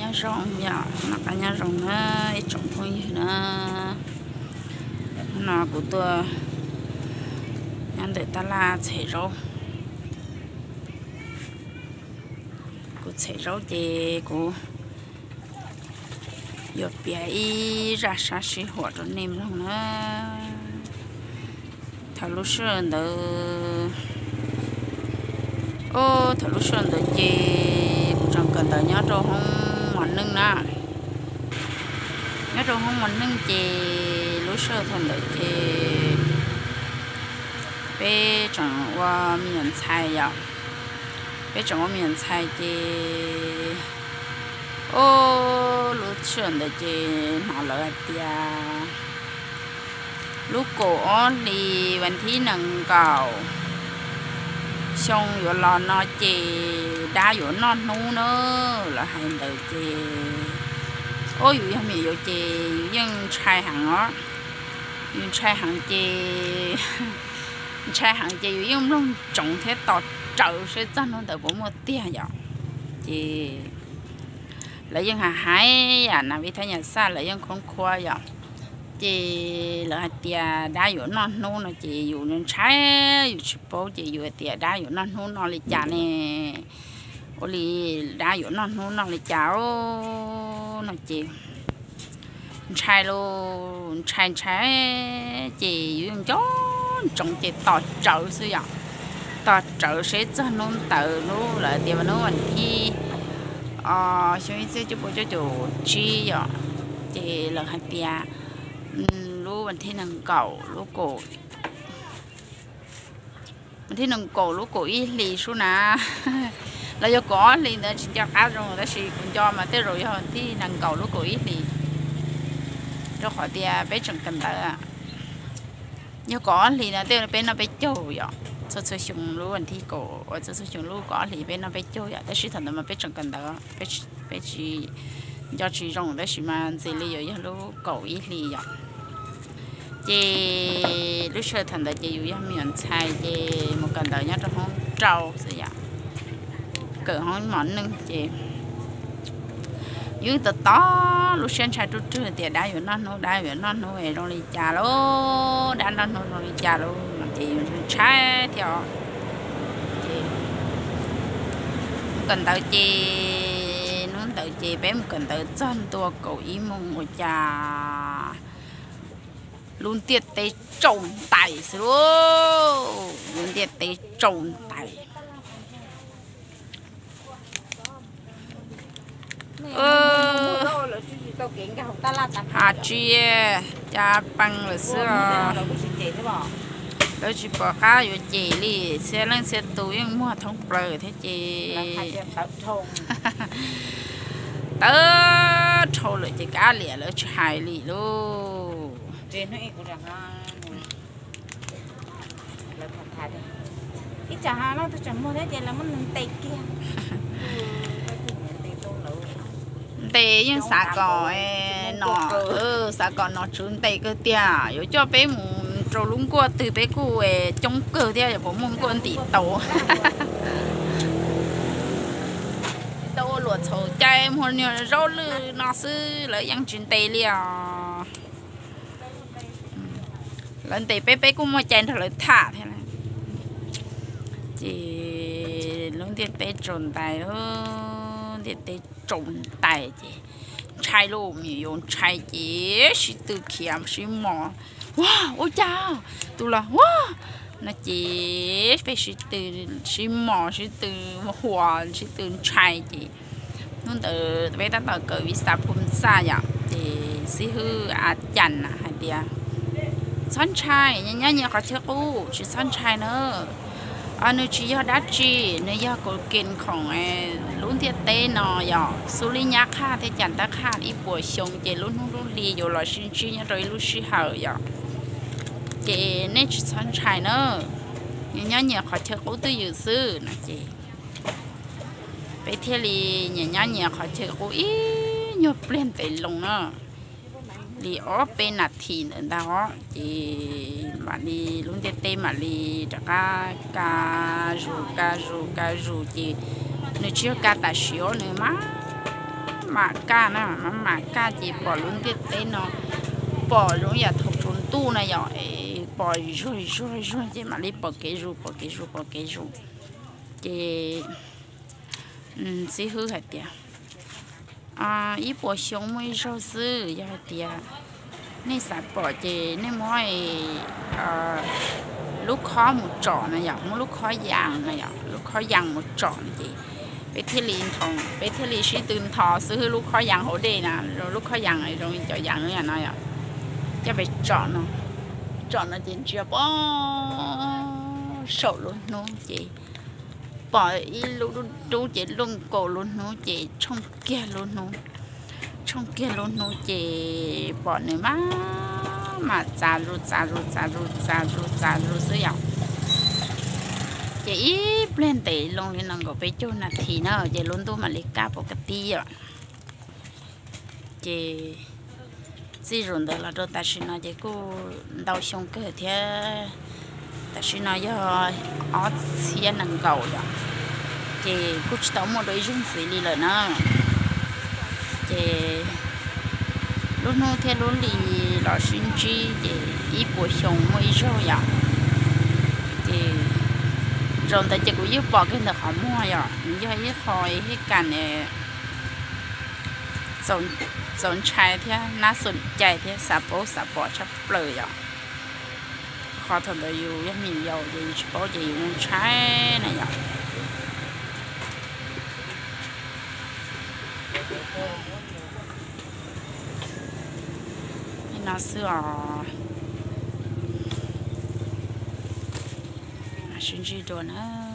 Nyob zoo yom, noj qab nyob zoo na ib tsoom phooj ywg na. Hnub no kuv tuaj nyob ntawm tab laj txhem zaub. Kuv txhem zaub ces kuv yuav piav ib zaj sab sij huam rau nej mloog na. Thaum lub sij hawm ntawd, o, thaum lub sij hawm ntawd ces kuv tseem kawm ntawv nyob rau hoob mos neej na. Nyob rau hoob mos neej ces lub sij hawm thaum ntawd ces peb tseem ua me nyuam ntxhais yom. Peb tseem ua me nyuam ntxhais ces, o, lub sij hawm ntawd ces hnov lawv hais tias lub kaum ob hlis vas thib nees nkaum xyoo yuav los no ces dab yuav noj hnub na. Lawv hais ntawd ces, o, yus yog me nyuam yaus ces yus yeej ntshai heev os. Yus ntshai heev ces, ntshai heev ces yus yeej mloog ntsoov thiab tos rawv seb txog hnub ntawd puas muaj tiag yom. Ces lawv yeej hais hais yam nas vij thab nyas xaj lawv yeej khoob khuab yom. Ces lawv hais tias dab yuav noj hnub no ces yus ntshai, yus tsis paub ces yus hais tias dab yuav noj hnub no li cas ne. Ua li dab yuav noj hnub no li cas no ces ntshai lauj, ntshai ntshai ces yus yeej nco ntsoov ces tos rawv xwb yom. Tos rawv seb txog hnub ntawd, hnub lawv tias hnub vas thib, o, xyoo ib txhiab cuaj pua cuaj caum tsib yom. Ces lawv hais tias lub vas thib nees nkaum lub kaum, vas thib nees nkaum lub kaum ib hlis sub na. Los yog kaum ob hlis ntawd tsis nco qab zoo tab sis kuv nco mas tej zaum yog vas thib nees nkaum lub kaum ib hlis, rau qhov tias peb tseem kawm ntawv. Yog kaum ob hlis no tej peb noj peb caug yom. Txhua txhua xyoo lub vas thib kaum, txhua txhua xyoo lub kaum ob hlis peb noj peb caug yom, tab sis thaum ntawd mas peb tseem kawm ntawv, peb tsis nco tsis zoo tab sis mas ntxim li yuav yog lub kaum ib hlis yom. Ces lub sij hawm thaum ntawd ces yus yog me nyuam ntxhais ces mus kawm ntawv nyob rau hoob rau xwb yom, kawm hoob mos neej ces yus tos tos lub siab ntshai ruaj rwg tias dab yuav noj hnub, dab yuav noj hnub es zoo li cas lauj, dab noj hnub zoo li cas lauj no ces yus ntshai thiab os. Ces mus kawm ntawv ces hnub ntawd ces peb mus kawm ntawv txog ntua kaum ib moos ua cas lub ntiaj teb tsaus ntais xwb lauj, lub ntiaj teb tsaus ntais. Ha tsi, cas pees lawm xwb os. Lawv tsis pom qab yuav cem li, txhia leej txhia tus yeej muag thoob plaws thiab ces tawv dhau lawm ces kav liam lawv tsis hais li lauj. Ntes yeej xav kom no, xav kom nom tswv ntes kawg tiag, yuav coj peb mus rau lub nkuaj twg peb kuj coob kawg thiab, yuav puas muaj nkuaj ntim tau. Tau ua luam txhaum cai muag nyuag zaub lwj no xwb lawv yeej tsis ntes li os. Lawv ntes peb, peb kuj muaj cai nrog lawv tham thiab. Ces lub ntiaj teb tsaus ntais, ntiaj teb tsaus ntais ces ntshai lauj, me nyuam yaus ntshai ces sib tw khiav sib mos, ua, ua cas tus los ua no ces peb sib tw, sib mos sib tw huas sib tw ntshai ces hnub ntawd peb tab tom kawm visa phum xaj yom, ces xib hwb A Cas hais tias txhob ntshai, nyob nyias qhov chaw qub tsis txhob ntshai na. Nws tsis yog dab tsi, nws yog kaus kes khoom lub ntiaj teb no yom, xub li nyab qhaj thiab cas tab qhaj ib puas xyoo ces lub hnub lub hli yuav los sib ntsib nyob rau ib lub sij hawm yom. Ces nej tsis txhob ntshai na, nyob nyias qhov chaw qub twj ywm xwb no ces peb thiaj li nyias nyob nyias qhov chaw qub ib nyuag pliag ntev loo na, li ob peb nas this ntawd ntag os, ces mam li lub ntiaj teb mam li rov qab ka zus ka zus ka zus ces nws tsis yog ka tam sim os, nws mas mam kaj na, maj mam kaj ces pom lub ntiaj teb no pom zoo yam thaum tsaus ntuj na yom, pom zuag zuag zuag ces mam li pom kev zus, pom kev zus, pom kev zus. Ces xib hwb hais tias ib puas xyoo muaj ib zaug xwb, yog hais tias nej xav pom ces nej muab lub khob mus tsom na yom, muab lub khob yas na yom, lub khob yas mus tsom no ces peb thiaj li, peb thiaj li sib tw nthos xwb, lub khob yas hauv dej na, lub khob yas zoo li cov yas no yom, coj pem tsom no, tsom no ces ntsia pom saum lub hnub ces pom ib lub dub dub ces luaj nkaus lub hnub ces tshooj kiag lub hnub, tshooj kiag lub hnub ces pom nws maj mam txav zus txav zus txav zus txav zus txav zus xwb yom. Ces ib pliag ntev loo li nees nkaum peb caug nas this na ces lub ntuj mam li kaj pom ka tib yom. Ces txij zaum ntawd los rau tam sim no ces kuj ntau xyoo kawg thiab, tam sim no yog ob txhiab nees nkaum yom, ces kuj tsis tau muaj dua ib zaug ntxiv li lawm na. Ces lub hnub thiab lub hli los sib ntsib ces ib puas xyoo muaj ib zaug yom. Ces zaum ntawd ces kuv yeej pom kiag ntawm qhov muag yom, nws yog ib qho ib kam txaus ntshai thiab nab xum cai thiab xav paub xav pom tshaj plaws yom. Qhov thaum ntawd yus yog me nyuam yaus ces yus tsis paub ces yus zoo ntshai na yom. Li no xwb os, sib ntsib dua na.